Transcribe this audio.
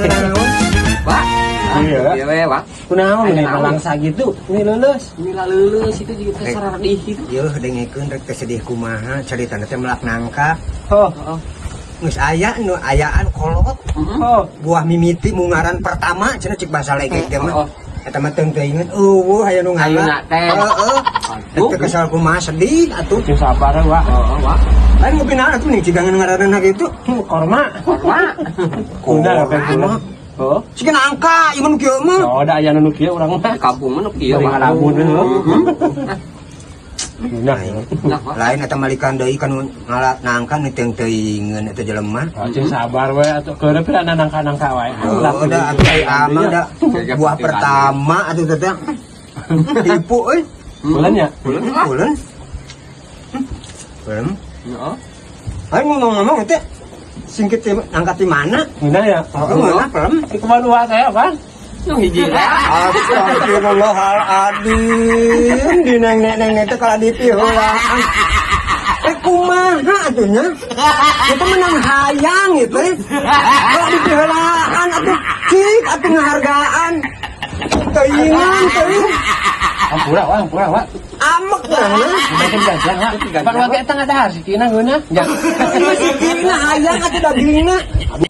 Naon? Pak. Iya. Iya we, Pak. Kunaon Aya nih naon? Malangsa gitu? Ini lulus. Ini lulus itu juga teh saradih gitu. Yeuh, dengekeun rek teh sedih kumaha caritana teh melak nangka. Oh, Heeh. Geus aya nu ayaan kolot. Oh. Buah mimiti mungaran pertama cenah cik bahasa legek teh mah. Oh. Eta mah teu teuingeun euweuh aya nu ngala. Ayeuna teh. Heeh. Aduh. Teu kesal kumaha sedih atuh. Cing sabar wa. Heeh, Pak. Lain ngopi naon atuh nih cigangan ngaranna kitu. Korma. Korma. Udah apa Korma. Oh. Siga nangka ieu mah nu kieu mah. Oh, da aya nu kieu urang mah. Di kampung mah nu kieu, Bari Pak. ngalamun we. Nah, Nah, Pak. Lain eta malikan deui kan ngala nangka nu teu teuingeun eta jelema. Oh, cing sabar we atuh keureup pira nangka-nangka wae. Oh, da atuh ai ama da buah pertama atuh teh. Tipu euy. Bulan ya? Bulan. Bulan. Heeh. Ayo ngomong-ngomong itu singkit nangka di mana? Ngeunah ya? Oh, mana pelem? Di kebun dua saya, Pan. Nu hiji teh. Astagfirullahaladzim, di neng neng neng teh kalau dipiheulaan. Eh kumaha atuh nya? Itu menang hayang gitu. Kalau dipiheulaan atuh cik atuh ngahargaan. Teuingan teuing. Ampura wa, ampura wa. Amek urang mah. Kita jajan wa. Pan wa ge eta ngadahar si Kina ngeunah. Ya. Ieu si Kina hayang atuh dagingna.